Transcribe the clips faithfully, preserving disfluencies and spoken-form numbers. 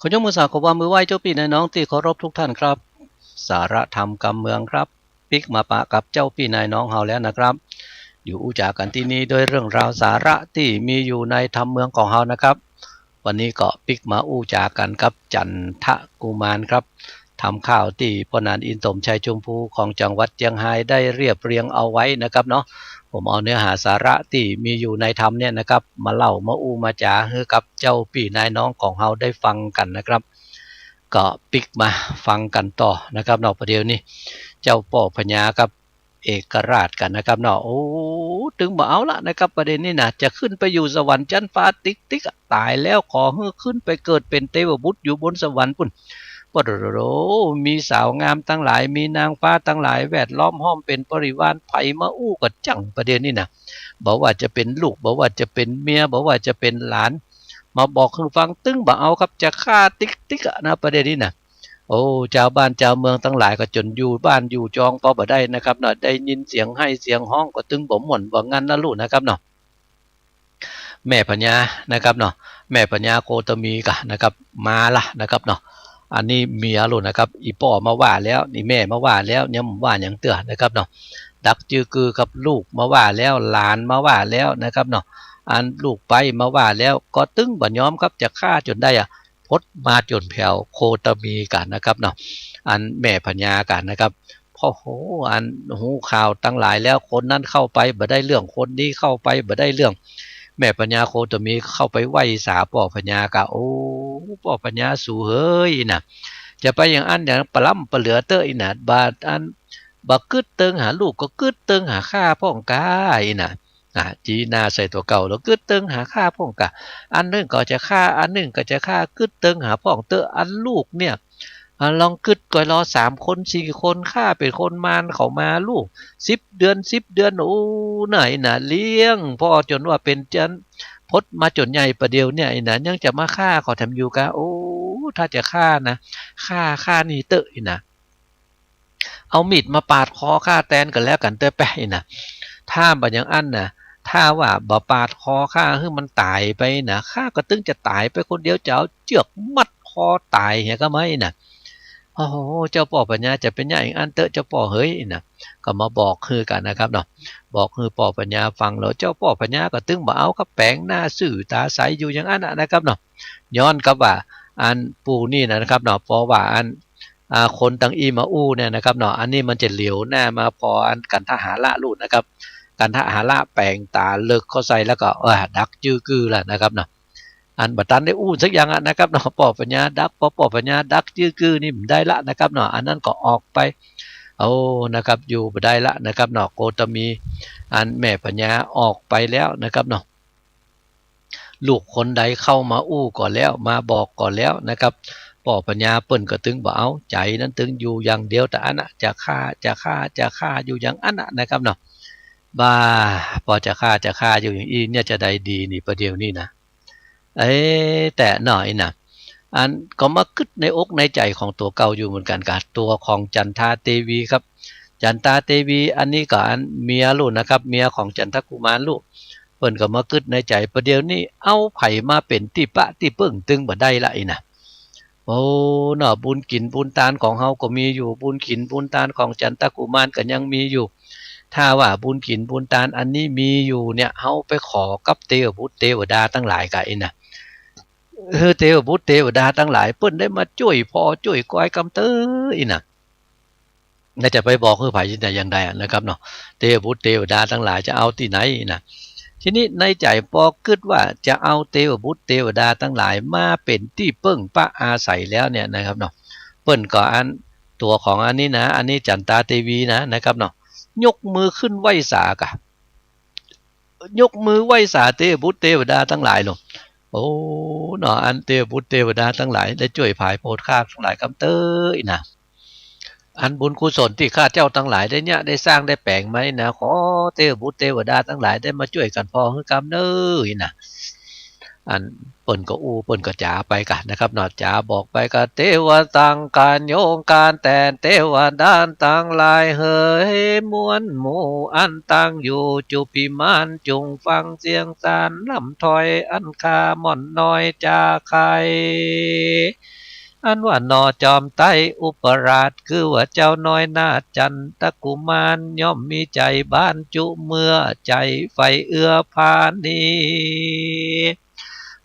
ผมยกมือสากลว่ามือไหว้เจ้าปี้นายน้องตี้เคารพทุกท่านครับ สาระธรรมกำเมืองครับ ปิ๊กมาปะกับเจ้าปี้นายน้องเฮาแล้วนะครับ อยู่อู้จ๋ากั๋นตี้นี่ด้วยเรื่องราวสาระตี้มีอยู่ในธรรมเมืองของเฮานะครับ วันนี้ก็ปิ๊กมาอู้จ๋ากั๋นกับจันทกุมารครับ ทำข่าวตี้ป้อหนานอินทร์สมชัยชมพูของจังหวัดเจียงฮายได้เรียบเรียงเอาไว้นะครับเนาะ ผมเอาเนื้อหาสาระตี้มีอยู่ในธรรมเนี่ยนะครับ มาเล่ามาอู้มาจ๋าหื้อกับเจ้าปี้นายน้องของเฮาได้ฟังกั๋นนะครับ ก็ปิ๊กมาฟังกั๋นต่อนะครับเนาะ ประเดี๋ยวนี้เจ้าป้อพญากับเอกราชกั๋นนะครับเนาะ โอ้ ตึงบ่เอาละนะครับ ประเดี๋ยวนี้นะ จะขึ้นไปอยู่สวรรค์จั๊นฟ้าติ๊กๆ อะ ต๋ายแล้ว ขอหื้อขึ้นไปเกิดเป๋นเตวบุตรอยู่บนสวรรค์ปู๊น ปะโถ มีสาวงามตังหลาย มีนางฟ้าตังหลายแวดล้อมห้อมเป๋นบริวาร ใผมาอู้ก็จั่งประเดี๋ยวนี้นะ บ่ว่าจะเป๋นลูก บ่ว่าจะเป๋นเมีย บ่ว่าจะเป๋นหลาน มาบอกหื้อฟัง ตึงบ่เอาครับ จะฆ่าติ๊กๆ อะนะ ประเดี๋ยวนี้นะ โอ้ จาวบ้านจาวเมืองตังหลายก็จ๋นอยู่บ้านอยู่จองปอบ่ได้นะครับเนาะ ได้ยินเสียงไห้เสียงฮ้องก็ตึงบ่ม่วนบ่งันนะลูกนะครับเนาะ แม่พญานะครับเนาะ แม่พญาโคตมีก่ะนะครับ มาละนะครับเนาะ อันนี้เมียลูกนะครับ อี่ป้อมาว่าแล้ว อี่แม่มาว่าแล้ว ยังบ่ว่าหยังเตื้อนะครับเนาะ ดักจื้อกือกับลูกมาว่าแล้ว หลานมาว่าแล้วนะครับเนาะ อันลูกใป๊มาว่าแล้ว ก็ตึงบ่ยอมครับ จะฆ่าจ๋นได้อะ พดมาจ๋นแผวโคตมีก่ะนะครับเนาะ อันแม่พญาก่ะนะครับ โอ้โห อันฮู้ข่าวตังหลายแล้ว คนนั้นเข้าไปบ่ได้เรื่อง คนนี้เข้าไปบ่ได้เรื่อง แม่พญาโคตมีเข้าไปไหว้สาป้อพญาก่ะ โอ้ ป้อพญาสูเหยนะ จะไปอย่างอั้นอย่างปะล้ำปะเหลือเต๊อะอี้นะ บ่าอัน บ่ากึ๊ดเติงหาลูกก็กึ๊ดเติงหาข้าพ่องก้าอี้นะ อ่า จี้หน้าใส่ตั๋วเก่าแล้ว กึ๊ดเติงหาข้าพ่องก้า อันนึ่งก็จะฆ่า อันนึ่งก็จะฆ่า กึ๊ดเติงหาพ่องเต๊อะ อันลูกเนี่ย อ่า ลองกึ๊ดก่อยลอ สามคนสี่คน ข้าเป๋นคนมานเขามาลูก สิบเดือน สิบเดือน โอ้ ไหนนะ เลี้ยงป้อจ๋นว่าเป๋นจั๊น พดมาจ๋นใหญ่ประเดี๋ยวเนี่ยอี้นะ ยังจะมาฆ่าเขาแถมอยู่ก่ะ โอ้ ถ้าจะฆ่านะ ฆ่า ฆ่านี่เต๊อะอี้นะ เอามีดมาปาดคอข้าแตนก็แล้วกั๋นเต๊อะแป๊ะอี้นะ ถ้าบ่อย่างอั้นนะ ถ้าว่าบ่ปาดคอข้าหื้อมันต๋ายไปนะ ข้าก็ตึงจะต๋ายไปคนเดียว จะเอาเจื้อกมัดคอต๋ายเหียก่ะไหมนะ โอ้โห เจ้าป้อพญาจะเป๋นอย่างอั้นเต๊อะ เจ้าป้อเหยอี้นะ ก็มาบอกหื้อก่ะนะครับเนาะ บอกหื้อป้อพญาฟังแล้ว เจ้าป้อพญาก็ตึงบ่เอาครับ แป๋งหน้าซื่อต๋าใสอยู่อย่างอั้นนะนะครับเนาะ ย้อนกับว่า อันปู่นี่นะนะครับเนาะ เพราะว่าอัน อ่า คนตังอี้มาอู้เนี่ยนะครับเนาะ อันนี้มันจะเหลียวหน้ามาปออันกันทหาละลูกนะครับ กันทหาละแป๋งต๋าเลิกเข้าใส่แล้วก็ เออ ดักจื้อกือละนะครับเนาะ อันบ่ตันได้อู้สักอย่างอะนะครับเนาะ ป้อพญาดัก ปอป้อพญาดักจื้อกือนี่บ่ได้ละนะครับเนาะ อันนั้นก็ออกไป โอ้ นะครับ อยู่บ่ได้ละนะครับเนาะ โคตมี อันแม่พญาออกไปแล้วนะครับเนาะ ลูกคนใดเข้ามาอู้ก่อนแล้ว มาบอกก่อนแล้วนะครับ ป้อพญาเปิ้นก็ตึงบ่เอา ใจ๋นั้นตึงอยู่อย่างเดียวตะอั้นนะ จะฆ่า จะฆ่า จะฆ่าอยู่อย่างอั้นนะนะครับเนาะ บ่า ปอจะฆ่า จะฆ่าอยู่อย่างอี้เนี่ยจะใดดีนี่ประเดี๋ยวนี้นะ เอ๊ะ แต่หน่อยนะ อันก็มากึ๊ดในอกในใจ๋ของตั๋วเก่าอยู่เหมือนกั๋นกับตั๋วของจันทาเตวีครับ จันทาเตวีอันนี้ก็อันเมียลูกนะครับ เมียของจันทกุมารลูก เปิ้นก็มากึ๊ดในใจ๋ ประเดี๋ยวนี้เอาใผมาเป๋นตี้ปะตี้เปิ้งตึงบ่ได้ละอี้นะ โอ้ เนาะ บุญกิ๋นบุญตานของเฮาก็มีอยู่ บุญกิ๋นบุญตานของจันทกุมารก็ยังมีอยู่ ถ้าว่าบุญกิ๋นบุญตานอันนี้มีอยู่เนี่ย เฮาไปขอกับเตวบุตรเตวดาตังหลายก่ะอี้นะ เออ เตวบุตรเตวดาตังหลายเปิ้นได้มาจ้วยผ่อจ้วยกอยกำเต๊อะอี้นะ น่าจะไปบอกหื้อใผตี้ไหนอย่างใดอะนะครับเนาะ เตวบุตรเตวดาตังหลายจะเอาตี้ไหนนะ ทีนี้ในใจ๋ปอกึ๊ดว่าจะเอาเตวบุตรเตวดาตังหลายมาเป๋นตี้เปิ้งปะอาศัยแล้วเนี่ยนะครับเนาะ เปิ้นก็อันตั๋วของอันนี้นะ อันนี้จันทาเตวีนะ นะครับเนาะ ยกมือขึ้นไหว้สาก่ะ ยกมือไหว้สาเตวบุตรเตวดาตังหลายลง โอ้ เนาะ อันเตวบุตรเตวดาตังหลายได้จ้วยผายโผดข้าตังหลายกำเต๊อะอี้นะ อันบุญกุศลตี้ข้าเจ้าตังหลายได้เนี่ย ได้สร้างได้แป๋งมานี่นะ ขอเตวบุตรเตวดาตังหลายได้มาจ้วยกั๋นผ่อหื้อกำเน่ออี้นะ อันเปิ้นก็อู้ เปิ้นก็จ๋าไปก่ะนะครับเนาะ จ๋าบอกไปก่ะ เตวะตัง ก๋านโยงก๋านแตน เตวดาตังหลายเหย มวลหมู่อันตั้งอยู่จุภิมาน จุ่งฟังเสียงสรรล่ำถ้อยอันข้าม่อนน้อยจาใค่ อันว่าหน่อจอมไต้อุปราช คือว่าเจ้าน้อยนาถจันทกุมาร ย่อมมีใจ๋บานจุเมื่อ ใจ๋ใฝ่เอื้อผาณี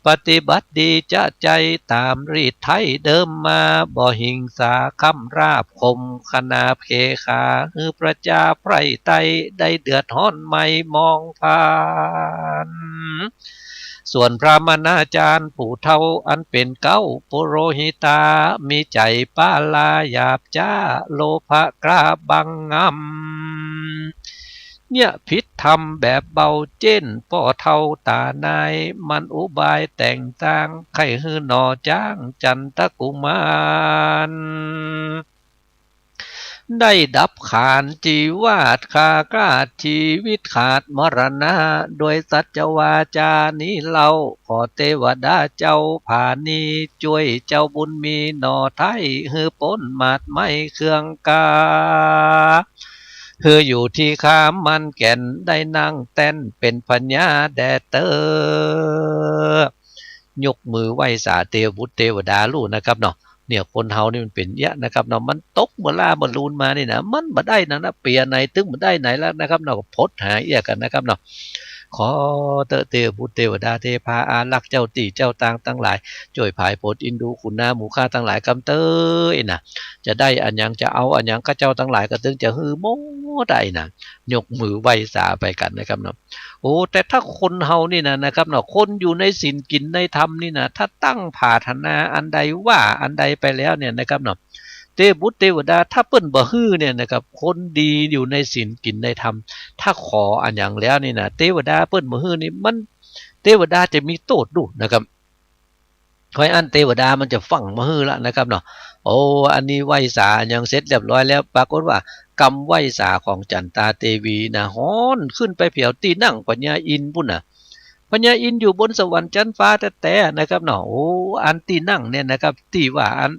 ปฏิบัติดีจะใจ๋ต๋ามฤทธิ์ไท้เดิมมา บ่หิงสาคร่ำราบข่มขนาบเขขา หื้อประจาใพร่ไต้ ได้เดือดฮ้อนไหม้มองผ่าน ส่วนพราหมณาจารย์ผู้เฒ่าอันเป๋นเก๊าปุโรหิตา มีใจ๋ป๊าลาหยาบจ๊า โลภะกล้าบังงำ เยียะผิดธรรมแบบเบาเจ๊น ป้อเฒ่าต๋านาย มันอุบายแต่งตาง ใค่หื้อหน่อจ๊างจันทกุมาร ได้ดับขานจีวาด คากาดจีวิตขาดมรณะ โดยสัจจวาจานี้เล่า ขอเตวดาเจ้าผาณี จ้วยเจ้าบุญมีหน่อไท้ หื้อป๊นหมาดไหม้เคืองกา หื้ออยู่ที่คามั่นแก่น ได้นั่งแต้นเป๋นพญาแด่เต๊อะ ยกมือไหว้สาเตวบุตรเตวดาลู่นะครับเนาะ เนี่ยคนเฮานี่มันเป๋นเยียะนะครับเนาะ มันตกเมื่อล้าเมื่อลูนมานี่นะ มันบ่ได้นะนะ เปียไหนตึงบ่ได้ไหนแล้วนะครับเนาะ ก็พดหาเอี้ยกั๋นนะครับเนาะ ขอเต๊อะเตวบุตรเตวดาเตพาอารักษ์เจ้าตี้เจ้าตางตังหลาย จ้วยผายโผดอินดูขุนนาหมู่ข้าตังหลายกำเต๊อะนะ จะได้อันหยังจะเอาอันหยังข้าเจ้าตังหลายก็ตึงจะหื้อหมดได้นะ ยกมือไหว้สาไปกั๋นนะครับเนาะ โอ้ แต่ถ้าคนเฮานี่นะ นะครับเนาะ คนอยู่ในศีลกิ๋นในธรรมนี่นะ ถ้าตั้งผาถนาอันใดว่าอันใดไปแล้วเนี่ยนะครับเนาะ เตวบุตรเตวดาถ้าเปิ้นบ่หื้อเนี่ยนะครับ คนดีอยู่ในศีลกิ๋นในธรรม ถ้าขออันหยังแล้วนี่นะ เตวดาเปิ้นบ่หื้อนี่ มัน เตวดาจะมีโต้ษดูนะครับ ค่อยอั้นเตวดามันจะฟั่งบ่หื้อละนะครับเนาะ โอ้ อันนี้ไหว้สาอันหยังเสร็จเรียบร้อยแล้ว ปรากฏว่ากำไหว้สาของจันตาเตวีนะ ฮ้อนขึ้นไปแผวตี้นั่งพญาอินทร์ปู้นนะ พญาอินทร์อยู่บนสวรรค์จั๊นฟ้าแต๊ๆ นะครับเนาะ โอ้ อันตี้นั่งเนี่ยนะครับ ตี้ว่าอัน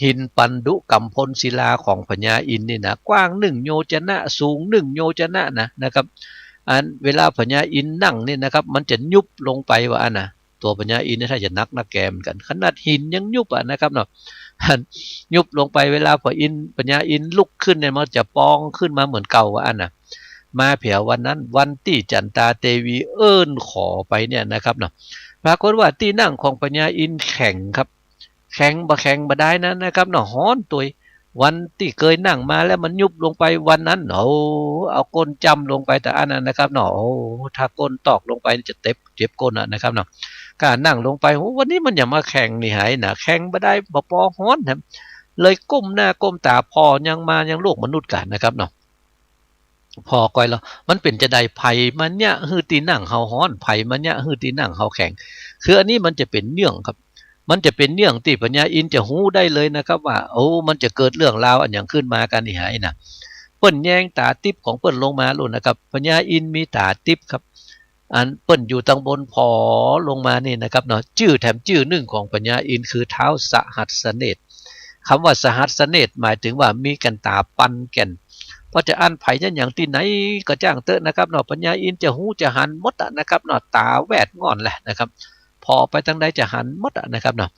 หินปันดุกัมพลศิลาของพญาอินทร์นี่นะ กว้างหนึ่งโยจนะ สูงหนึ่งโยจนะนะ นะครับ อันเวลาพญาอินทร์นั่งนี่นะครับ มันจะยุบลงไปว่าอั้นนะ ตั๋วพญาอินทร์นี่ถ้าจะหนักนักแกเหมือนกั๋น ขนาดหินยังยุบอะนะครับเนาะ ยุบลงไป เวลาพญาอินทร์ พญาอินทร์ลุกขึ้นเนี่ย มันจะปองขึ้นมาเหมือนเก่าว่าอั้นนะ มาแผววันนั้น วันตี้จันตาเตวีเอิ้นขอไปเนี่ยนะครับเนาะ ปรากฏว่าตี้นั่งของพญาอินทร์แข็งครับ แข็งบ่แข็งบ่ได้นะ นะครับเนาะ ฮ้อนตวย วันตี้เกยนั่งมาแล้วมันยุบลงไปวันนั้น โอ้ เอาก้นจ้ำลงไปตะอั้นนะ นะครับเนาะ โอ้ ถ้าก้นตอกลงไปนี่จะเจ็บ เจ็บก้นอะนะครับเนาะ ก้านั่งลงไป โอ้ วันนี้มันหยังมาแข็งนี่หายนะ แข็งบ่ได้ บ่ปอฮ้อนแหม เลยก้มหน้าก้มต๋าผ่อยังมายังโลกมนุษย์กั๋นนะครับเนาะ ผ่อก้อยแล้ว มันเป๋นจาใด ใผมาเยียะหื้อตี้นั่งเฮาฮ้อน ใผมาเยียะหื้อตี้นั่งเฮาแข็ง คืออันนี้มันจะเป๋นเยื่องครับ มันจะเป๋นเยื่องตี้พญาอินทร์จะฮู้ได้เลยนะครับว่า โอ้ มันจะเกิดเรื่องราวอันหยังขึ้นมากั๋นนี่หายนะ เปิ้นแยงต๋าติ๊บของเปิ้นลงมาลู้นนะครับ พญาอินทร์มีต๋าติ๊บครับ อันเปิ้นอยู่ตังบนผ่อลงมานี่นะครับเนาะ จื้อแถมจื้อนึ่งของพญาอินทร์คือท้าวสหัสเนตร กำว่าสหัสเนตรหมายเถิงว่ามีกั๋นต๋าปันแก่น เพราะจะอั้นใผยันหยังตี้ไหนก็จ้างเต๊อะนะครับเนาะ พญาอินทร์จะฮู้จะหันหมดอะนะครับเนาะ ต๋าแวดง่อนแหละนะครับ ผ่อไปตังใดจะหันหมดอะนะครับเนาะ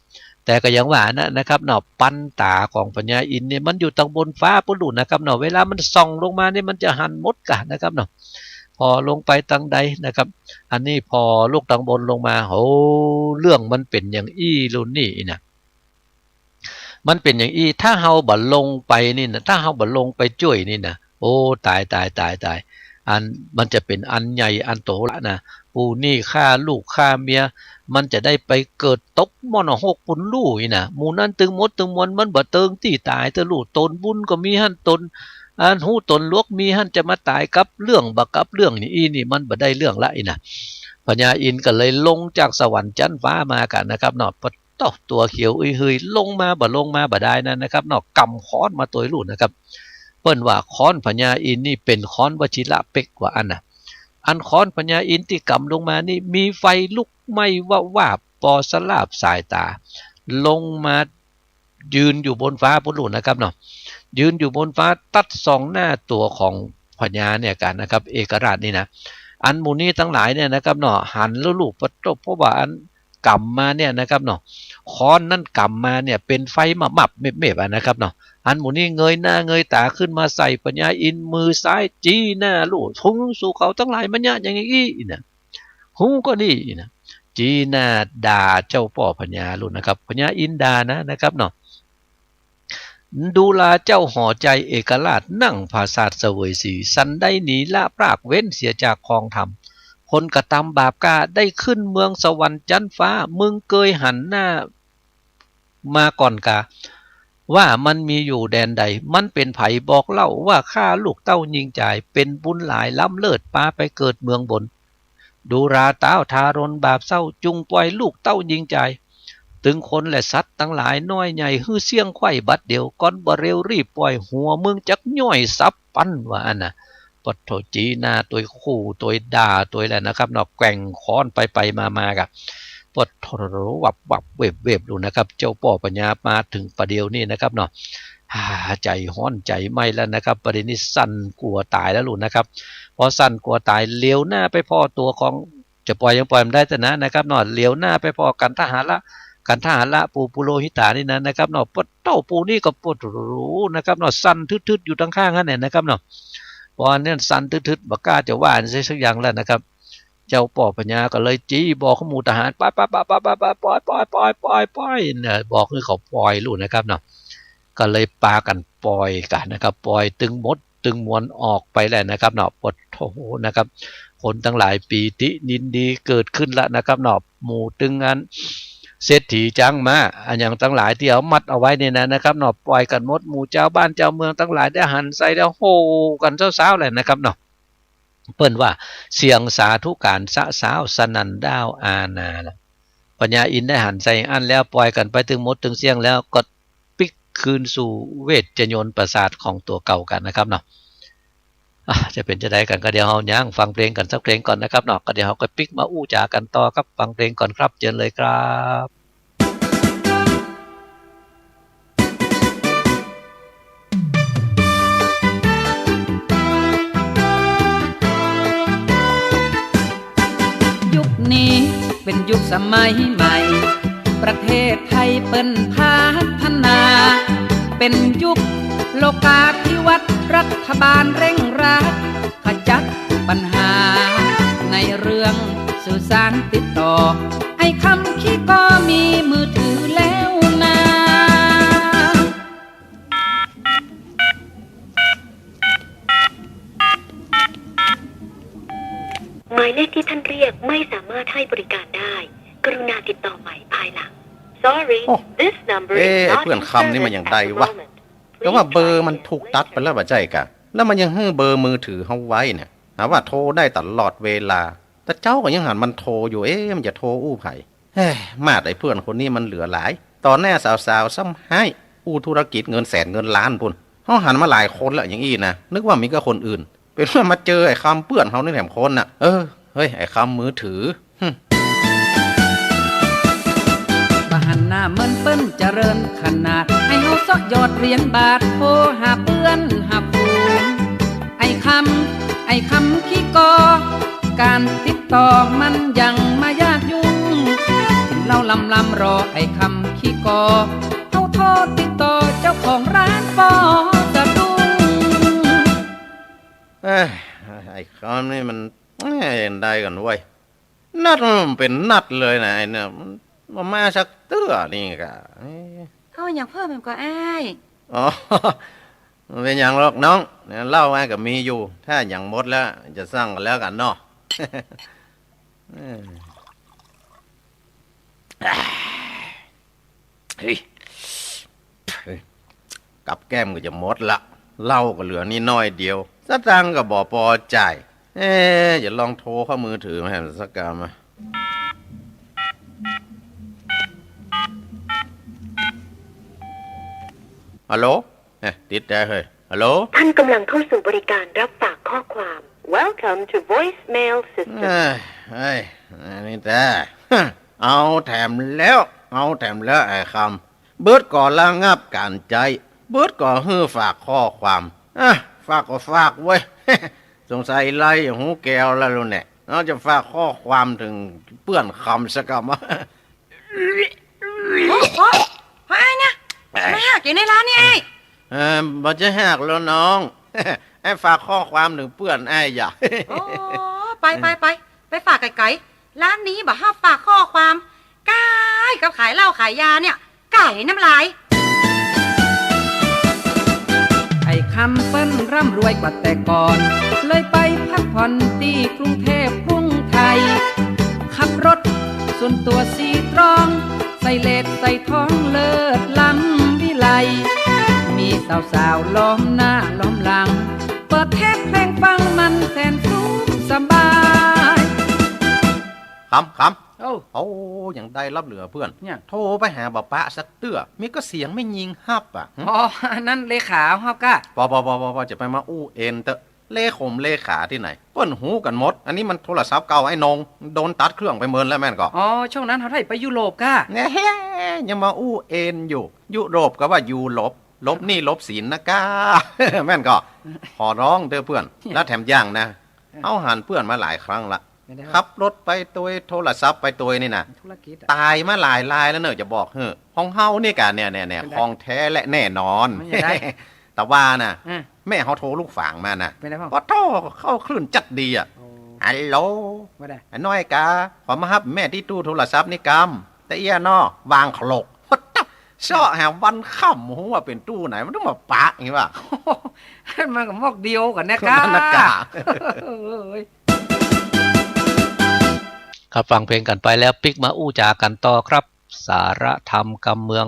แต่ก็ยังว่านะ นะครับเนาะ ปันต๋าของพญาอินทร์นี่มันอยู่ตังบนฟ้าปู้นลู้นนะครับเนาะ เวลามันส่องลงมานี่มันจะหันหมดก่ะนะครับเนาะ ผ่อลงไปตังใดนะครับ อันนี้ผ่อลุกตังบนลงมา โอ้ เรื่องมันเป๋นอย่างอี้ลู้นนี่นะ มันเป๋นอย่างอี้ ถ้าเฮาบ่ลงไปนี่นะ ถ้าเฮาบ่ลงไปจ้วยนี่นะ โอ้ ต๋าย ต๋าย ต๋าย ต๋าย อัน มันจะเป๋นอันใหญ่อันโตละนะ ผู้นี่ฆ่าลูกฆ่าเมีย มันจะได้ไปเกิดตกมรณะหกปู้นลู่อี้นะ หมู่นั้นตึงหมดตึงมวลมันบ่เติงตี้ต๋ายเต๊อะลู่ ต๋นบุญก็มีหั้น ต๋น อันฮู้ต๋นหลวกมีหั้น จะมาต๋ายกับเรื่องบ่กับเรื่องนี่ อี้นี่มันบ่ได้เรื่องละอี้นะ พญาอินทร์ก็เลยลงจากสวรรค์จั๊นฟ้ามากั๋นนะครับเนาะ โต๊ะ ตั๋วเขียวอึยหืย ลงมาบ่ลงมาบ่ได้นั้นนะครับเนาะ กำค้อนมาตวยลู่นนะครับ เปิ้นว่าค้อนพญาอินทร์นี่เป๋นค้อนวชิระเป๊กว่าอั้นนะ อันค้อนพญาอินทร์ตี้กำลงมานี่มีไฟลุกไหม้วาบวาบปอสลาบสายต๋า ลงมายืนอยู่บนฟ้าปู้นลู่นนะครับเนาะ ยืนอยู่บนฟ้าตัดส่องหน้าตั๋วของพญาเนี่ยกั๋นนะครับ เอกราชนี่นะ อันหมู่นี้ตังหลายเนี่ยนะครับเนาะ หันแล้วลู่ ปะโต้ เพราะว่าอัน กำมาเนี่ยนะครับเนาะ ค้อนนั้นกำมาเนี่ยเป๋นไฟมับๆ เมบๆ อะนะครับเนาะ อันหมู่นี้เงยหน้าเงยต๋าขึ้นมาใส่พญาอินทร์ มือซ้ายจี้หน้าลู่ "ฮู้ สูเขาตังหลายมาเยียะหยังอี้" นะ "ฮู้ก็ดี" นะ จี้หน้าด่าเจ้าป้อพญาลู่นะครับ พญาอินทร์ด่านะ นะครับเนาะ ดูราเจ้าหอใจ๋เอกราช นั่งผาสาทเสวยสี สันได้หนีละพรากเว้นเสียจากครองธรรม คนกระตำบาปกล้า ได้ขึ้นเมืองสวรรค์จั๊นฟ้า มึงเกยหันหน้ามาก่อนกา ว่ามันมีอยู่แดนใด มันเป๋นใผบอกเล่า ว่าข้าลูกเต้าญิงจาย เป๋นบุญหลายล้ำเลิศ ปาไปเกิดเมืองบน ดูราต้าวทารนบาปเศร้า จุ่งป่อยลูกเต้าญิงจาย ตึงคนและสัตว์ตังหลายน้อยใหญ่ หื้อเสี้ยงไขว้บัดเดียว ก่อนบ่เร็วรีบป่อย หัวมึงจักย่อยสับปัน ว่าอั้นนะ ปะโถ จี้หน้าตวย ขู่ตวย ด่าตวยแหละนะครับเนาะ แกว่งค้อนไปไปมามาก่ะ ปะโถ วับวับเวบเวบลู่นะครับ เจ้าป้อพญามาเถิงประเดี๋ยวนี้นะครับเนาะ อ่า ใจ๋ฮ้อนใจ๋ไหม้แล้วนะครับ ประเดี๋ยวนี้สั่นกั๋วต๋ายแล้วลู่นะครับ พอสั่นกั๋วต๋าย เหลียวหน้าไปผ่อตั๋วของ จะป่อยยังป่อยบ่ได้เต๊อะนะ นะครับเนาะ เหลียวหน้าไปผ่อกันทหาระ กันทหาระ ปู่ปุโรหิตานี่นะ นะครับเนาะ ปะโถ ปู่นี่ก็ปะโถนะครับเนาะ สั่นทึดๆ อยู่ตังข้างหั้นแหละนะครับเนาะ ปออันนั้นสั่นทึดๆ บ่กล้าจะว่าสักอย่างแล้วนะครับ เจ้าป้อพญาก็เลยจี้บอกหมู่ทหาร "ไปๆๆๆๆ ป่อยๆๆๆๆ" นะ บอกหื้อเขาป่อยลู่นะครับเนาะ ก็เลยปากั๋นป่อยกั๋นนะครับ ป่อยตึงหมดตึงมวลออกไปแล้วนะครับเนาะ ปะโถนะครับ คนตังหลายปีติยินดีเกิดขึ้นละนะครับเนาะ หมู่ตึงอันเศรษฐีจ๊างม้า อะหยังตังหลายตี้เอามัดเอาไว้นี่นะ นะครับเนาะ ป่อยกั๋นหมด หมู่จาวบ้านจาวเมืองตังหลายได้หันใส่แล้วโห่กั๋นซ้าวๆ แหละนะครับเนาะ เปิ้นว่าเสียงสาธุก๋านสะซ้าวสนั่นด้าวอาณาละ พญาอินทร์ได้หันใส่อั้นแล้ว ป่อยกั๋นไปตึงหมดตึงเสี้ยงแล้ว ก็ปิ๊กคืนสู่เวชยนต์ปราสาทของตั๋วเก่ากั๋นนะครับเนาะ อ่ะ จะเป๋นจะใดกั๋น ก็เดี๋ยวเฮาย้างฟังเพลงกั๋นสักเพลงก่อนนะครับเนาะ ก็เดี๋ยวเฮาก็ปิ๊กมาอู้จ๋ากั๋นต่อครับ ฟังเพลงก่อนครับ เจิญเลยครับ ยุคนี้เป๋นยุคสมัยใหม่ ประเทศไทยเปิ้นพัฒนา เป๋นยุคโลกาภิวัตน์ รัฐบาลเร่งรัด ขจัดปัญหาในเรื่องสื่อสารติดต่อ ไอ้คำขี้กอมีมือถือแล้วนา หมายเลขที่ท่านเรียกไม่สามารถให้บริการได้ กรุณาติดต่อใหม่ภายหลัง Sorry, โอ้ this number is เอ๊ะ not ไอ้เปื้อนคำนี่มันอย่างใดวะ แต่ว่าเบอร์มันถูกตัดไปแล้วบ่ใจ้กะ แล้วมันยังหื้อเบอร์มือถือเฮาไว้เนี่ย หาว่าโทรได้ตลอดเวลา แต่เจ๊าก็ยังหันมันโทรอยู่ เอ๊ะ มันจะโทรอู้ใผ เฮ้ย มาดไอ้เปื้อนคนนี้มันเหลือหลาย ต๋อนแน่สาวๆ ซ้ำฮ้าย อู้ธุรกิจเงินแสนเงินล้านปู้น เฮาหันมาหลายคนแล้วอย่างอี้นะ นึกว่ามีก็คนอื่น เป๋นว่ามาเจอไอ้คำเปื้อนเฮานี่แถมคนน่ะ เออ เฮ้ย ไอ้คำมือถือ หึ บ่หันหน้าเหมือนเปิ้นเจริญขนาด ให้เฮาเซาะหยอดเหรียญบาท โทรหาเปื้อนหาฝูง ไอ้คำ ไอ้คำขี้กอ ก๋านติดต่อมันยังมายากยุ่ง เห็นเล่าลำๆ รอไอ้คำขี้กอ เฮาโทรติดต่อเจ้าของร้านปอสะดุ้ง เอ้ย ไอ้คำนี่มัน เอ้ย ได้กั๋นเว้ย นัดมันเป๋นนัดเลยนะ ไอ้เนี่ย มันบ่มาสักเตื้อนี่กะ เอ้ย เอาหยังเพิ่มแหมก่ออ้าย อ๋อ บ่เป๋นหยังหรอกน้อง เนี่ย เหล้าอ้ายก็มีอยู่ ถ้าหยังหมดแล้ว จะสั่งกั๋นแล้วกั๋นเนาะ เอ้ย เฮ้ย เฮ้ย กับแก้มก็จะหมดละ เหล้าก็เหลือนี่น้อยเดียว สตางค์ก็บ่ปอจ่าย เอ๊ะ จะลองโทรเข้ามือถือมาแหมสักกำอะ ฮัลโหล เอ๊ะ ติดแต๊เฮ้ย ฮัลโหล ท่านกำลังเข้าสู่บริการรับฝากข้อความ Welcome to voicemail system เอ้ย เฮ้ย อันนี้แต๊ เอาแถมแล้ว เอาแถมแล้วไอ้คำ เบิดก่อระงับก๋านใจ๊ เบิดก่อหื้อฝากข้อความ อ่ะ ฝากก็ฝากเว้ย สงสัยไล่หูแก้วแล้วแหละ เฮาจะฝากข้อความเถิงเปื้อนคำสักกำวะ โอ้ โอ้ โอ้ ไอ้เนี่ย มาหากอยู่ในร้านนี่ไอ้ เออ บ่ใจ้หากแล้วน้อง ไอ้ฝากข้อความเถิงเปื้อนไอ้อย่า โอ้ ไป ไป ไป ไปฝากไก๋ๆ ร้านนี้บ่ฮับฝากข้อความ ก้ายกับขายเหล้าขายยาเนี่ย ก๋ายน้ำลาย ไอ้คำเปิ้นร่ำรวยกว่าแต่ก่อน เลยไปพักผ่อนตี้กรุงเทพกรุงไทย ขับรถส่วนตั๋วสีตรอง ใส่เลสใส่ทองเลิศล้ำวิไล มีสาวๆ ล้อมหน้าล้อมหลัง เปิดเทปเพลงฟังมันแสนสุขสบาย ขำ ขำ โอ้ โอ้ ยังได้รับเหลือเปื้อน เนี่ย โทรไปหาบ่ปะสักเตื้อ มีก็เสียงแม่ญิงฮับอ่ะ อ๋อ อันนั้นเลขาฮับก้า ปอ ปอ ปอ ปอ ปอ จะไปมาอู้เอ็นเต๊อะ เลขมเลขาตี้ไหน เปิ้นฮู้กั๋นหมด อันนี้มันโทรศัพท์เก่าไอ้นง โดนตัดเครื่องไปเมินแล้วแม่นก่อ อ๋อ ช่วงนั้นเฮาได้ไปยุโรปก้า แน่ ยังมาอู้เอ็นอยู่ ยุโรปก็ว่ายูโรป หลบหนี้หลบสินนะก้า แม่นก่อ ขอร้องเต๊อะเปื้อน แล้วแถมอย่างนะ เฮาหันเปื้อนมาหลายครั้งละ เป็นไงครับ ขับรถไปตวย โทรศัพท์ไปตวยนี่นะ ธุรกิจอะ ต๋ายมาหลายรายแล้วเนอะ จะบอกหื้อ ของเฮานี่กะเนี่ย เนี่ย เนี่ย เป็นไง ของแท้และแน่นอน มันจะได้ แต่ว่านะ อ่ะ แม่เฮาโทรลูกฝางมานะ เป็นไงพ่อง ปะโธ่ เข้าคลื่นจัดดีอะ โอ้ ฮัลโหล ว่าได้ ไอ้น้อยกา ขอมาฮับแม่ตี้ตู้โทรศัพท์นี่กำ แต่เอี้ยเนาะ วางโขลก เซาะหาวันค่ำ ฮู้ว่าเป๋นตู้ไหน มันต้องมาปะอย่างงี้วะ มันก็มอกเดียวกั๋นนะก้า นั่นนะก้า เอ้ย ครับ ฟังเพลงกั๋นไปแล้ว ปิ๊กมาอู้จ๋ากั๋นต่อครับ สาระธรรมกำเมือง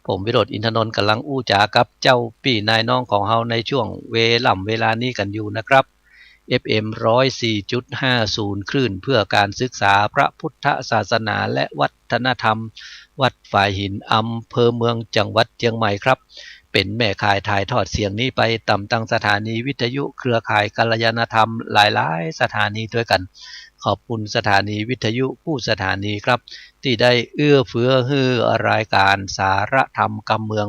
ผมวิโรจน์ อินทนนท์ ก่ำลังอู้จ๋ากับเจ้าปี้นายน้องของเฮาในช่วงเวล่ำเวลานี้กั๋นอยู่นะครับ เอฟเอ็ม ร้อยสี่จุดห้าศูนย์ คลื่นเพื่อการศึกษาพระพุทธศาสนาและวัฒนธรรม วัดฝายหิน อำเภอเมือง จังหวัดเจียงใหม่ครับ เป๋นแม่ข่ายถ่ายทอดเสียงนี้ไปต๋ามตังสถานีวิทยุเครือข่ายกัลยาณธรรมหลายๆ สถานีตวยกั๋น ขอบคุณสถานีวิทยุกู้สถานีครับ ตี้ได้เอื้อเฟื้อหื้อรายการสาระธรรมกำเมือง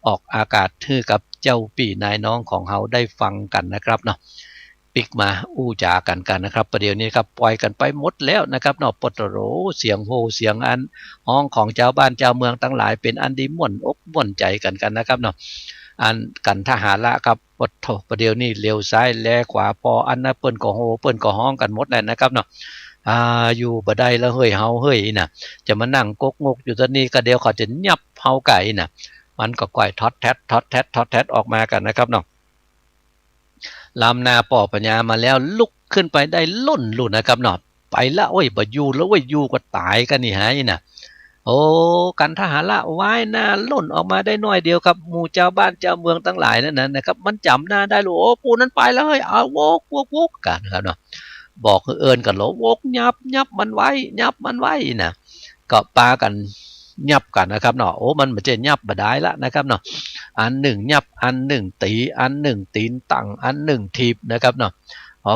ออกอากาศหื้อกับเจ้าปี้นายน้องของเฮาได้ฟังกั๋นนะครับเนาะ ปิ๊กมาอู้จ๋ากั๋นกั๋นนะครับ ประเดี๋ยวนี้ครับ ป่อยกั๋นไปหมดแล้วนะครับเนาะ ปะโธ่ เสียงโห่เสียงอันฮ้องของจาวบ้านจาวเมืองตังหลาย เป๋นอันดีม่วนอกม่วนใจ๋กั๋นกั๋นนะครับเนาะ อันกันทหาระครับ ปะโธ่ ประเดี๋ยวนี้เหลียวซ้ายแลขวา ปออันนะเปิ้นก็โห่ เปิ้นก็ฮ้องกั๋นหมดแล้วนะครับเนาะ อ่า อยู่บ่ได้ละเฮ้ย เฮาเฮ้ย อี้น่ะ จะมานั่งก๊กงกอยู่ตรงนี้ก็เดี๋ยวเขาจะยับเฮาก่าย อี้น่ะ มันก็ก้อยทอดแทด ทอดแทด ทอดแทดออกมากั๋นนะครับเนาะ ล้ำหน้าป้อพญามาแล้ว ลุกขึ้นไปได้ล่นลูกนะครับเนาะ ไปละเว้ย บ่อยู่ละเว้ย อยู่ก็ต๋ายกั๋นนี่หา อี้น่ะ โอ้ กันทหาระว่ายหน้าล่นออกมาได้น้อยเดียวครับ หมู่จาวบ้านจาวเมืองตังหลายนั้นนะ นะครับ มันจ๋ำหน้าได้ลูก โอ้ ปู่นั้นไปแล้วเฮ้ย เอา วก วก วก กั๋นนะครับเนาะ บอกหื้อเอิ้นกั๋นโหล วก ยับ ยับมันไว้ ยับมันไว้ อี้น่ะ ก็ปากั๋นยับกั๋นนะครับเนาะ โอ้ มันบ่ใจ้ยับบ่ดายละนะครับเนาะ อันนึ่งยับ อันนึ่งตี๋ อันนึ่งตี๋นตั้ง อันนึ่งถีบนะครับเนาะ โอ้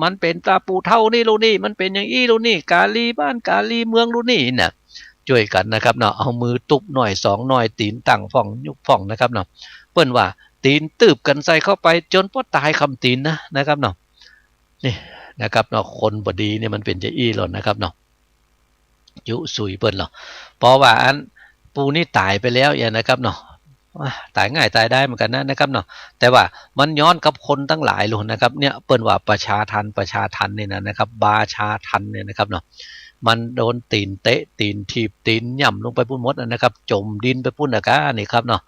มันเป๋นตาปูเฒ่านี่ลูกนี่ มันเป๋นอย่างอี้ลูกนี่ ก๋าลีบ้านก๋าลีเมืองลูกนี่น่ะ จ้วยกั๋นนะครับเนาะ เอามือตุ๊บหน้อยสองหน้อย ตี๋นตั้งพ่องยุบพ่องนะครับเนาะ เปิ้นว่าตี๋นตืบกั๋นใส่เข้าไปจ๋นป้อต๋ายค่ำตี๋นนะ นะครับเนาะ นี่นะครับเนาะ คนบ่ดีนี่มันเป๋นจะอี้หล่นนะครับเนาะ ยุซุยเปิ้นหรอ เพราะว่าอันปู่นี่ต๋ายไปแล้วอย่างนะครับเนาะ อ่ะ ต๋ายง่ายต๋ายดายเหมือนกั๋นนะ นะครับเนาะ แต่ว่ามันย้อนกับคนตังหลายลูกนะครับ เนี่ย เปิ้นว่าประชาทัณฑ์ ประชาทัณฑ์นี่นะ นะครับ บาชาทัณฑ์เนี่ยนะครับเนาะ มันโดนตี๋นเตะ ตี๋นถีบ ตี๋นหย่ำลงไปปู๊นหมดนะครับ จ๋มดินไปปู๊นนะก้า นี่ครับเนาะ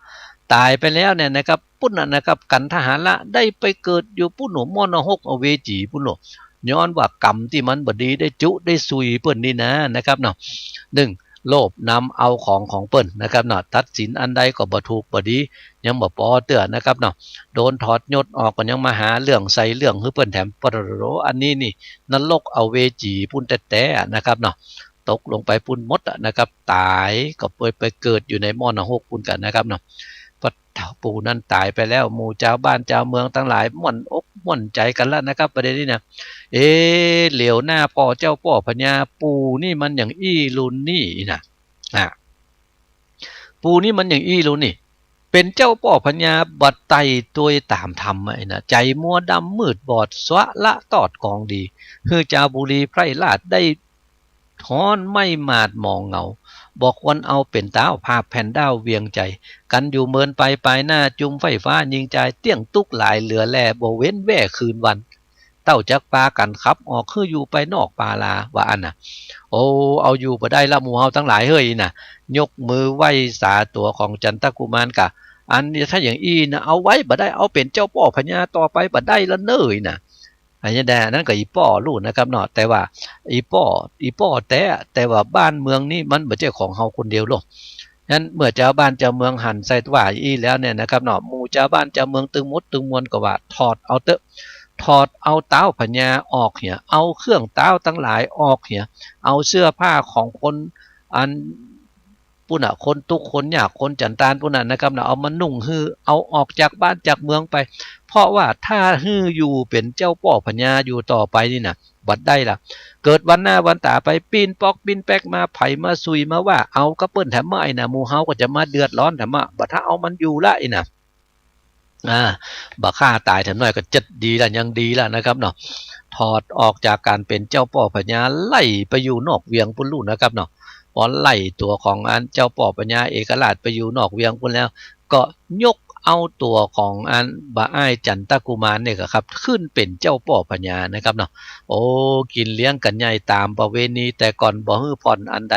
ต๋ายไปแล้วเนี่ยนะครับ ปู๊นน่ะนะครับ กันทหาระได้ไปเกิดอยู่ปู๊นโหน หม้อนรกอเวจีปู๊นโหน ย้อนว่ากรรมตี้มันบ่ดีได้จุได้ซุยเปิ้นนี่นา นะครับเนาะ นึ่ง โลภนำเอาของของเปิ้นนะครับเนาะ ตัดสินอันใดก็บ่ถูกบ่ดี ยังบ่ปอเตื้อนะครับเนาะ โดนถอดยศออกก็ยังมาหาเรื่องใส่เรื่องหื้อเปิ้นแถม ปะโธ่ อันนี้นี่นรกอเวจีปู๊นแต๊ๆ นะครับเนาะ ตกลงไปปู๊นหมดอะนะครับ ต๋ายก็ไป ไปเกิดอยู่ในหม้อนรกปู๊นกั๋นนะครับเนาะ ปะโธ่ ปู่นั้นต๋ายไปแล้ว หมู่จาวบ้านจาวเมืองตังหลายม่วนอกม่วนใจ๋กั๋นแล้วนะครับ ประเดี๋ยวนี้นะ เอ๊ะ เหลียวหน้าป้อเจ้าป้อพญา ปู่นี่มันอย่างอี้ลูกนี่นะ อ่ะ ปู่นี่มันอย่างอี้ลูกนี่ เป๋นเจ้าป้อพญาบ่ไต่ตวยต๋ามธรรมอะ อี้น่ะ ใจ๋มัวดำมืดบอด สวะละตอดของดี หื้อจาวบุรีไพร่ราชได้ฮ้อนไหม้หมาดหมองเหงา บ่ควรเอาเป๋นต๊าวผาบแผ่นด้าวเวียงใจ๋ กั๋นอยู่เมินไปปายหน้า จุมไฟฟ้ายิงจาย เตี้ยงตุ๊กหลายเหลือแล บ่เว้นแว่คืนวัน เต้าจักปากั๋นขับออก หื้ออยู่ไปนอกป่าลา ว่าอั้นน่ะ โอ้ เอาอยู่บ่ได้ละหมู่เฮาตังหลายเฮ้ยน่ะ ยกมือไหว้สาตั๋วของจันตกุมารกะ อันนี้ถ้าอย่างอี้น่ะ เอาไว้บ่ได้ เอาเป๋นเจ้าป้อพญาต่อไปบ่ได้ละเน้อน่ะ อันนี้แดะ อันนั้นก็อี่ป้อลู่นะครับเนาะ แต่ว่าอี่ป้อ อี่ป้อแต๊ แต่ว่าบ้านเมืองนี้มันบ่ใจ้ของเฮาคนเดียวหรอก นั้นเมื่อจาวบ้านจาวเมืองหันใส่ว่าอี้แล้วเนี่ยนะครับเนาะ หมู่จาวบ้านจาวเมืองตึงหมดตึงมวลก็ว่า ถอดเอาเต๊อะ ถอดเอาต๊าวพญาออกเหีย เอาเครื่องต๊าวตังหลายออกเหีย เอาเสื้อผ้าของคนอัน ปุ้นน่ะ คนตุ๊กข์คนยากคนจันตานปุ้นน่ะนะครับเนาะ เอามานุ่งหื้อ เอาออกจากบ้านจากเมืองไป เพราะว่าถ้าหื้ออยู่เป๋นเจ้าป้อพญาอยู่ต่อไปนี่น่ะ บ่ได้ละ เกิดวันหน้าวันต๋าไป ปิ้นป๊อกปิ้นแป๊กมา ใผมาสุยมาว่าเอากับเปิ้นแถมเม้อน่ะ หมู่เฮาก็จะมาเดือดร้อนแถมเม้อ บ่ถ้าเอามันอยู่ละอี้น่ะ อ่า บ่ฆ่าต๋ายแถมน้อยก็จะดีละ ยังดีละนะครับเนาะ ถอดออกจากก๋านเป๋นเจ้าป้อพญา ไล่ไปอยู่นอกเวียงปุ้นลู่นะครับเนาะ ปอไล่ตั๋วของอันเจ้าป้อพญาเอกราชไปอยู่นอกเวียงปุ้นแล้ว ก็ยกเอาตั๋วของอันบ่าอ้ายจันตกุมารเนี่ยครับ ขึ้นเป๋นเจ้าป้อพญานะครับเนาะ โอ้ กิ๋นเลี้ยงกั๋นใหญ่ต๋ามประเวณีแต่ก่อน บ่หื้อผ่อนอันใด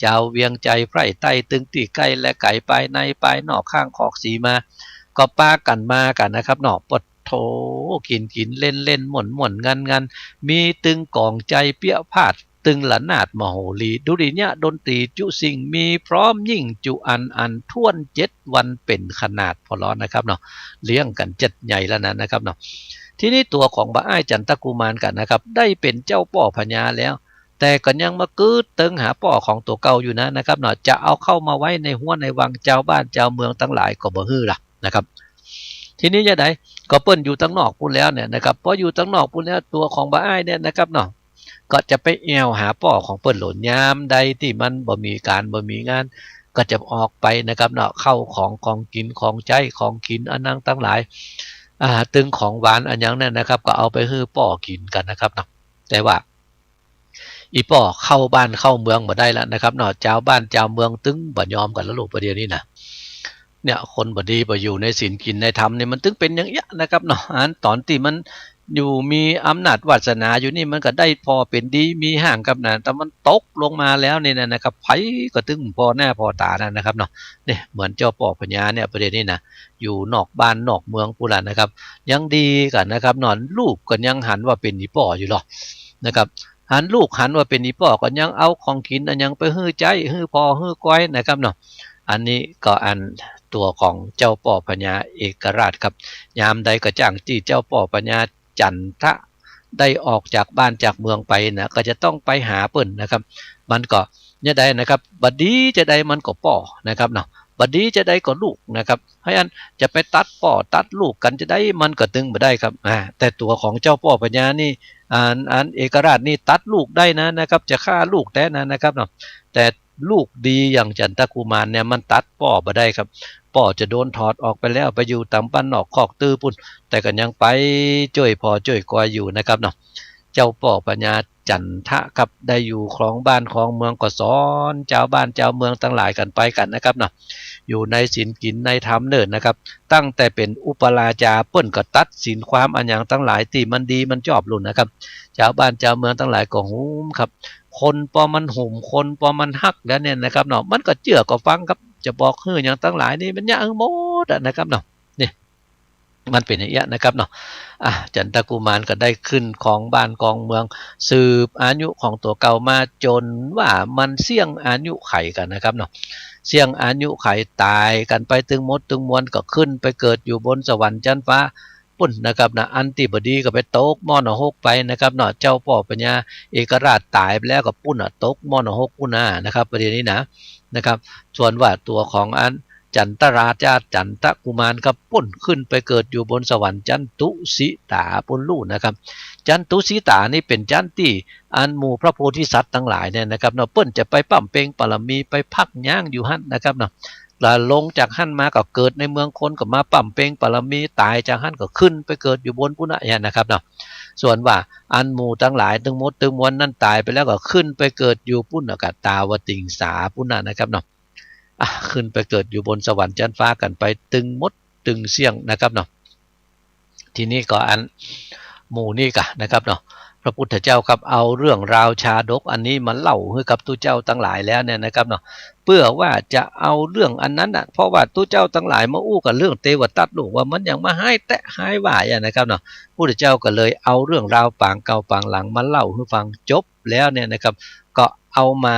จาวเวียงใจ๋ใผใต้ ตึงตี้ใก้และไก๋ ปายในปายนอก ข้างคอกสีมา ก็ปากั๋นมากั๋นนะครับเนาะ ปะโถ กิ๋นกิ๋นเล่นเล่น ม่วนม่วนงันงัน มีตึงก๋องใจ๋เปี้ยะพาด ตึงระนาดมโหรี ดุริยะดนตรีจุสิ่ง มีพร้อมยิ่งจุอัน อันถ้วนเจ็ดวันเป๋นขนาด ผ่อล้อนะครับเนาะ เลี้ยงกั๋นจัดใหญ่แล้วนะ นะครับเนาะ ทีนี้ตั๋วของบ่าอ้ายจันตกุมารกั๋นนะครับ ได้เป๋นเจ้าป้อพญาแล้ว แต่ก็ยังมากึ๊ดเติงหาป้อของตั๋วเก่าอยู่นะ นะครับเนาะ จะเอาเข้ามาไว้ในฮั้วในวัง จาวบ้านจาวเมืองตังหลายก็บ่หื้อละนะครับ ทีนี้จะใด ก็เปิ้นอยู่ตังนอกปุ้นแล้วเนี่ยนะครับ พออยู่ตังนอกปุ้นแล้ว ตั๋วของบ่าอ้ายเนี่ยนะครับเนาะ ก็จะไปแอ่วหาป้อของเปิ้นโหลด ยามใดตี้มันบ่มีก๋านบ่มีงาน ก็จะออกไปนะครับเนาะ เข้าของ ของกิ๋น ของใจ๊ ของกิ๋นอันนั้นตังหลาย อ่า ตึงของหวานอันหยังเนี่ยนะครับ ก็เอาไปหื้อป้อกิ๋นกั๋นนะครับเนาะ แต่ว่า อี่ป้อเข้าบ้านเข้าเมืองบ่ได้ละนะครับเนาะ จาวบ้านจาวเมืองตึงบ่ยอมกั๋นแล้วลูก ประเดี๋ยวนี้น่ะ เนี่ย คนบ่ดีบ่อยู่ในศีลกิ๋นในธรรมนี่ มันตึงเป๋นอย่างเอี้ยนะครับเนาะ อันต๋อนตี้มันอยู่มีอำนาจวาสนาอยู่นี่ มันก็ได้ผ่อเป๋นดีมีห้างกับนะ แต่มันตกลงมาแล้วนี่นะ นะครับ ใผก็ตึงผ่อหน้าผ่อต๋านะ นะครับเนาะ เนี่ย เหมือนเจ้าป้อพญาเนี่ย ประเดี๋ยวนี้น่ะ อยู่นอกบ้านนอกเมืองปุ้นละนะครับ ยังดีกั๋นนะครับเนาะ ลูกก็ยังหันว่าเป๋นอี่ป้ออยู่หรอกนะครับ หันลูกหันว่าเป๋นอี่ป้อ ก็ยังเอาของกิ๋นอันหยังไปหื้อใจ๊ หื้อผ่อ หื้อก้อยนะครับเนาะ อันนี้ก็อันตั๋วของเจ้าป้อพญาเอกราชครับ ยามใดก็จ้างตี้เจ้าป้อพญาจันทะได้ออกจากบ้านจากเมืองไปนะ ก็จะต้องไปหาเปิ้นนะครับ มันก็เนี่ยใดนะครับ บ่ดีจะใดมันก็ป้อนะครับเนาะ บ่ดีจะใดก็ลูกนะครับ เพราะฉะนั้นจะไปตัดป้อตัดลูกกั๋นจะใดมันก็ตึงบ่ได้ครับ อ่า แต่ตั๋วของเจ้าป้อพญานี่ อัน อันเอกราชนี่ตัดลูกได้นะ นะครับ จะฆ่าลูกแต๊นะ นะครับเนาะ แต่ลูกดีอย่างจันตกุมารเนี่ยมันตัดป้อบ่ได้ครับ ป้อจะโดนถอดออกไปแล้ว ไปอยู่ต๋ามบ้านนอกคอกตื้อปุ้น แต่ก็ยังไปจ้วยผ่อจ้วยก้อยอยู่นะครับเนาะ เจ้าป้อพญาจันทะครับ ได้อยู่ครองบ้านครองเมือง ก็สอนจาวบ้านจาวเมืองตังหลายกั๋นไปกั๋นนะครับเนาะ อยู่ในศีลกิ๋นในธรรมเนิ่นนะครับ ตั้งแต่เป๋นอุปราจา เปิ้นก็ตัดสินความอันหยังตังหลายตี้มันดีมันจอบลุ่นนะครับ จาวบ้านจาวเมืองตังหลายก็หุมครับ คนปอมันหุม คนปอมันฮักแล้วเนี่ยนะครับเนาะ มันก็เจื้อก็ฟังครับ จะบอกหื้อหยังตังหลายนี่มันเยียะหื้อหมดอะนะครับเนาะ นี่ มันเป๋นอย่างเอี้ยนะครับเนาะ อ่ะ จันตกุมารก็ได้ขึ้นครองบ้านครองเมือง สืบอายุของตั๋วเก่ามาจ๋นว่ามันเสี้ยงอายุไขกั๋นนะครับเนาะ เสี้ยงอายุไขต๋ายกั๋นไปตึงหมดตึงมวล ก็ขึ้นไปเกิดอยู่บนสวรรค์จั๊นฟ้าปุ้นนะครับนะ อันตี้บ่ดีก็ไปตกหม้อนรกไปนะครับเนาะ เจ้าป้อพญาเอกราชต๋ายไปแล้วก็ปุ้นน่ะ ตกหม้อนรกปุ้นน่ะนะครับ ประเดี๋ยวนี้นะ นะครับ ส่วนว่าตั๋วของอัน จันตราชาจันตกุมารครับ ปุ้นขึ้นไปเกิดอยู่บนสวรรค์จั๊นตุสิตาปุ้นลู่นะครับ จั๊นตุสิตานี่เป๋นจั๊นตี้อันหมู่พระโพธิสัตว์ตังหลายเนี่ยนะครับเนาะ เปิ้นจะไปบำเพ็ญบารมี ไปพักยั้งอยู่หั้นนะครับเนาะ แล้วลงจากหั้นมาก็เกิดในเมืองคน ก็มาบำเพ็ญบารมี ต๋ายจากหั้นก็ขึ้นไปเกิดอยู่บนปุ้นน่ะเนี่ยนะครับเนาะ ส่วนว่าอันหมู่ตังหลายตึงหมดตึงมวลนั้นต๋ายไปแล้วก็ขึ้นไปเกิดอยู่ปุ้นน่ะ กะตาวติงสาปุ้นน่ะนะครับเนาะ อ่ะ ขึ้นไปเกิดอยู่บนสวรรค์จั๊นฟ้ากั๋นไปตึงหมดตึงเสี้ยงนะครับเนาะ ทีนี้ก็อันหมู่นี้กะนะครับเนาะ พระพุทธเจ้าครับเอาเรื่องราวชาดกอันนี้มาเล่าหื้อกับตุ๊เจ้าตังหลายแล้วเนี่ยนะครับเนาะ เปื้อว่าจะเอาเรื่องอันนั้นน่ะ เพราะว่าตุ๊เจ้าตังหลายมาอู้กั๋นเรื่องเตวทัตโลกว่ามันหยังมาฮ้ายแต๊ะฮ้ายว่าอย่างนะครับเนาะ พุทธเจ้าก็เลยเอาเรื่องราวปางเก่าปางหลังมาเล่าหื้อฟัง จบแล้วเนี่ยนะครับ ก็เอามา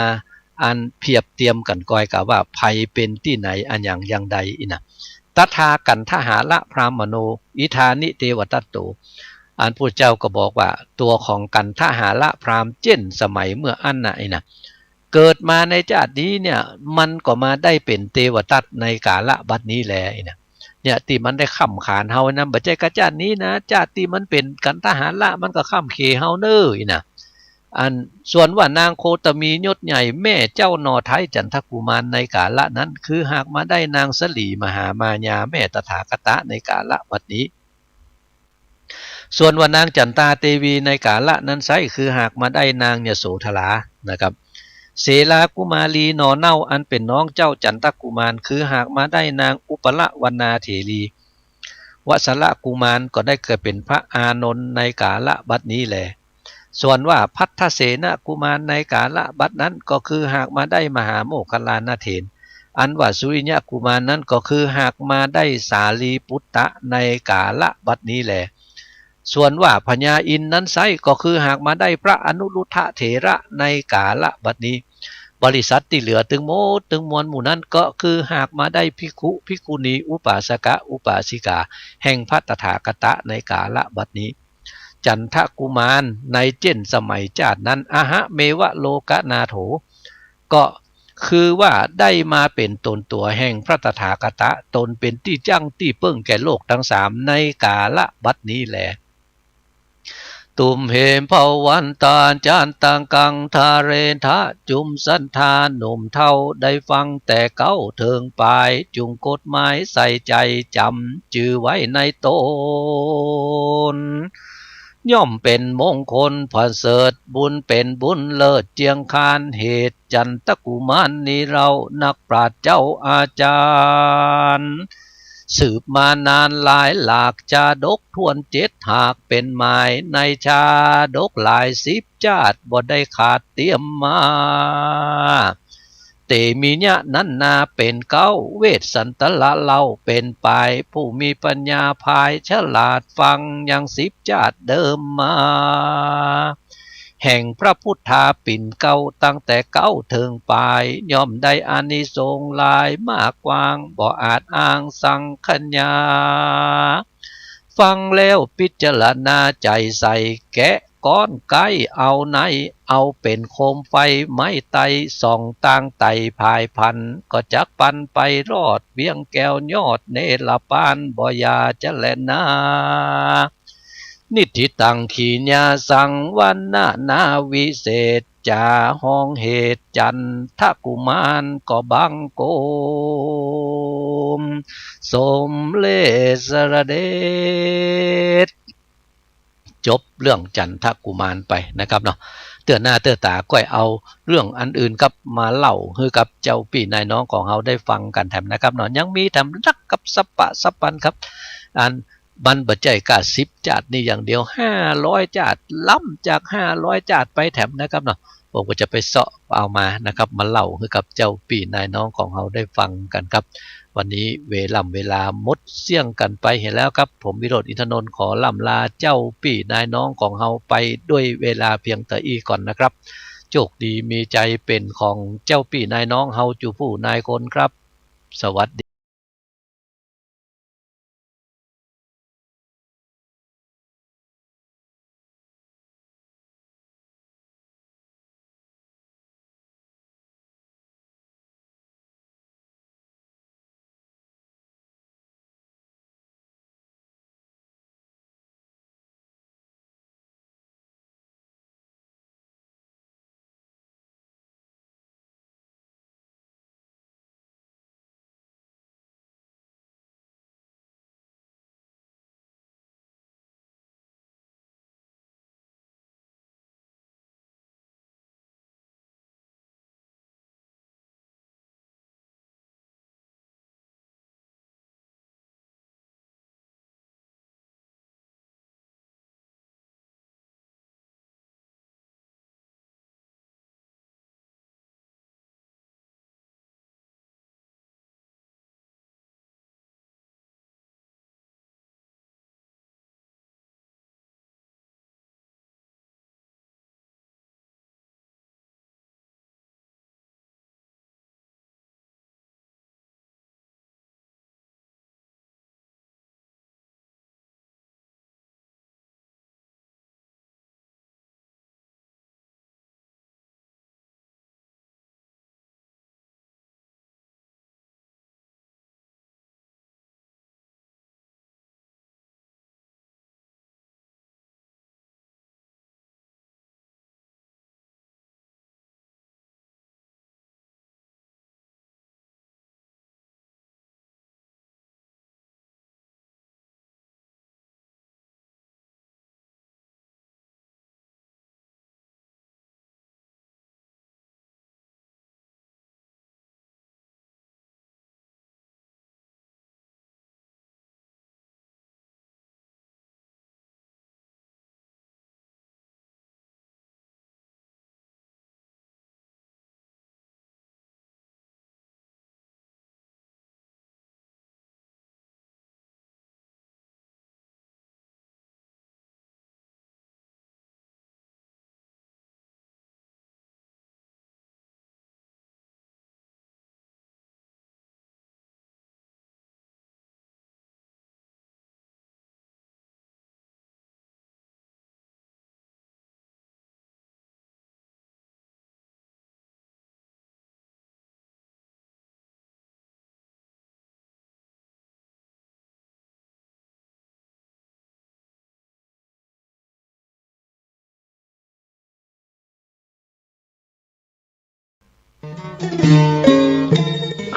อันเปรียบเตียมกั๋นก้อยกาว่าใผเป๋นตี้ไหนอะหยังอย่างใดอี้นะ ตถากัณฑหาละพราหมโณ อิทานิเตวทัตโต อันพุทธเจ้าก็บอกว่าตั๋วของกัณฑหาละพราหมณ์เจ้นสมัยเมื่ออั้นน่ะอี้นะ เกิดมาในจาตินี้เนี่ย มันก็มาได้เป๋นเตวทัตในกาละบัดนี้แลอี้นะ เนี่ย ตี้มันได้ค้ำขานเฮานั้น บ่ใจ้กาจาตินี้นะ จาติตี้มันเป๋นกัณฑหาละมันก็ค้ำเขเฮาเน่ออี้นะ อันส่วนว่านางโคตมียศใหญ่แม่เจ้าหน่อไท้จันทกุมารในกาละนั้น คือหากมาได้นางสลีมหามายาแม่ตถาคตะในกาละบัดนี้ ส่วนว่านางจันตาเตวีในกาละนั้นไซร้ คือหากมาได้นางยโสธรานะครับ เสลากุมารีหน่อเน่าอันเป๋นน้องเจ้าจันทกุมาร คือหากมาได้นางอุปละวรรณาเถรี วสลกุมารก็ได้เกิดเป๋นพระอานนท์ในกาละบัดนี้แล ส่วนว่าภัททเสนกุมารในกาละบัดนั้น ก็คือหากมาได้มหาโมคคัลลานะเถร อันว่าสุริยกุมารนั้น ก็คือหากมาได้สารีปุตตะในกาละบัดนี้แล ส่วนว่าพญาอินทร์นั้นไซร้ ก็คือหากมาได้พระอนุรุทธะเถระในกาละบัดนี้ บริษัทตี้เหลือตึงหมดตึงมวลหมู่นั้น ก็คือหากมาได้ภิกขุ ภิกขุณี อุปาสกะ อุปาสิกา แห่งพระตถาคตะในกาละบัดนี้ จันทกุมารในเจ้นสมัยจาตินั้น อหะเมวะโลกนาโถ ก็คือว่าได้มาเป๋นต๋นตั๋วแห่งพระตถาคตะ ต๋นเป๋นตี้จั้งตี้เปิ้งแก่โลกตังสามในกาละบัดนี้แล ตุมเหมภวันตาจันตังกังทาเรทะจุมสันธา หนุ่มเฒ่าได้ฟังแต่เก๊าเถิงปาย จุ่งกฎหมายใส่ใจ๋จ๋ำ จื้อไว้ในต๋น ย่อมเป๋นมงคลประเสริฐ บุญเป๋นบุญเลิศเจียงคาน เหตุจันทกุมารนี้เล่า นักปราชญ์เจ้าอาจารย์ สืบมานานหลายหลาก จาดกถ้วนเจ็ดหาก เป๋นหมายในชาดกหลายสิบจาติ บ่ได้ขาดเตียมมา เตมียะนั้นนาเป๋นเก๊า เวสสันตระเล่าเป๋นปาย ผู้มีปัญญาพายฉลาดฟังยังสิบจาติเดิมมา แห่งพระพุทธาปิ่นเกล้าตั้งแต่เก๊าเถิงปาย ย่อมได้อานิสงส์หลายมากกว้าง บ่อาจอ้างสังขยา ฟังแล้วพิจารณาใจ๋ใส่ แกะก๊อนไก๊เอาใน เอาเป๋นโคมไฟไม้ไต ส่องตางไต่ผายพัน ก็จักปันไปรอด เวียงแก้วยอดเนรปาน บ่อย่าจะแลนา นิทธิตังขีญาสัง วรรณนาวิเศษจา ฮ้องเหตุจันทกุมารก็บังคม สมเร็จสะเร็จ จบเรื่องจันทกุมารไปนะครับเนาะ เตื้อหน้าเตื้อต๋าก้อยเอาเรื่องอันอื่นครับมาเล่าหื้อกับเจ้าปี้นายน้องของเฮาได้ฟังกั๋นแถมนะครับเนาะ ยังมีแถมนักครับ สับปะสับปันครับ อัน มันบ่ใจ้ก้าสิบจาตินี้อย่างเดียว ห้าร้อยจาติ ล้ำจากห้าร้อยจาติไปแถมนะครับเนาะ ผมก็จะไปเซาะเอามานะครับ มาเล่าหื้อกับเจ้าปี้นายน้องของเฮาได้ฟังกั๋นครับ วันนี้เวล่ำเวลาหมดเสี้ยงกั๋นไปเหียแล้วครับ ผมวิโรจน์ อินทนนท์ ขอล่ำลาเจ้าปี้นายน้องของเฮาไปด้วยเวลาเพียงเต้าอี้ก่อนนะครับ โชคดีมีชัยเป๋นของเจ้าปี้นายน้องเฮาจูผู้นายคนครับ สวัสดี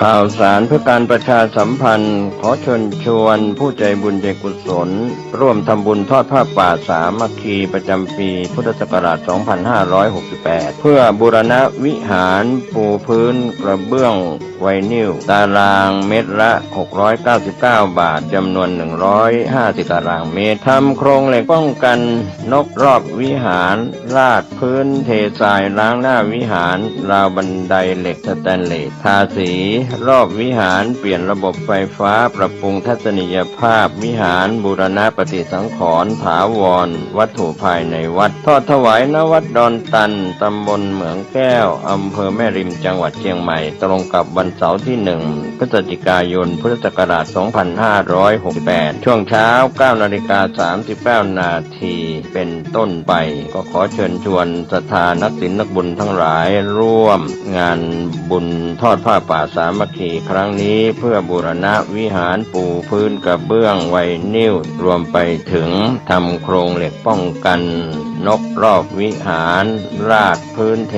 ข่าวสารเพื่อการประชาสัมพันธ์ ขอเชิญชวนผู้ใจบุญใจกุศล ร่วมทำบุญทอดผ้าป่าสามัคคีประจำปีพุทธศักราช สองพันห้าร้อยหกสิบแปด เพื่อบูรณะวิหารปูพื้นกระเบื้องไวนิล ตารางเมตรละ หกร้อยเก้าสิบเก้าบาท จำนวน หนึ่งร้อยห้าสิบตารางเมตร ทำโครงเหล็กป้องกันนกรอบวิหาร ราดพื้นเททราย ล้างหน้าวิหาร ราวบันไดเหล็กสแตนเลส ทาสีรอบวิหาร เปลี่ยนระบบไฟฟ้า ปรับปรุงทัศนียภาพวิหาร บูรณะปฏิสังขรณ์ถาวรวัตถุภายในวัด ทอดถวาย ณ วัดดอนตัน ตำบลเหมืองแก้ว อำเภอแม่ริม จังหวัดเชียงใหม่ ตรงกับวันเสาร์ที่ หนึ่ง พฤศจิกายน พุทธศักราช สองพันห้าร้อยหกสิบแปด ช่วงเช้า เก้านาฬิกาสามสิบเก้านาที เป็นต้นไป ก็ขอเชิญชวนศรัทธานักศีลนักบุญทั้งหลาย ร่วมงานบุญทอดผ้าป่าสามัคคีครั้งนี้ เพื่อบูรณะวิหาร ปูพื้นกระเบื้องไวนิล รวมไปถึงทำโครงเหล็กป้องกันนกรอบวิหาร ราดพื้นเท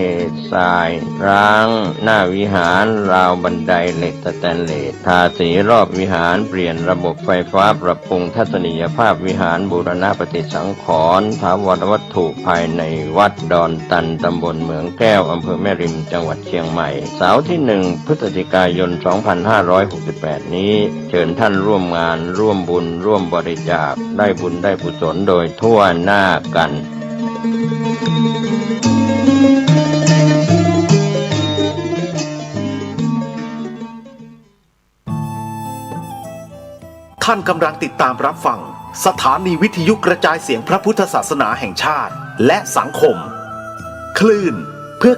ทราย ล้างหน้าวิหาร ราวบันไดเหล็กสแตนเลส ทาสีรอบวิหาร เปลี่ยนระบบไฟฟ้า ปรับปรุงทัศนียภาพวิหาร บูรณะปฏิสังขรณ์ถาวรวัตถุภายในวัดดอนตัน ตำบลเหมืองแก้ว อำเภอแม่ริม จังหวัดเชียงใหม่ เสาร์ที่ หนึ่ง พฤศจิกายน สองพันห้าร้อยหกสิบแปด นี้ เชิญท่านร่วมงาน ร่วมบุญ ร่วมบริจาค ได้บุญได้กุศลโดยทั่วหน้ากัน ท่านกำลังติดตามรับฟัง สถานีวิทยุกระจายเสียงพระพุทธศาสนาแห่งชาติ และสังคม คลื่นเพื่อ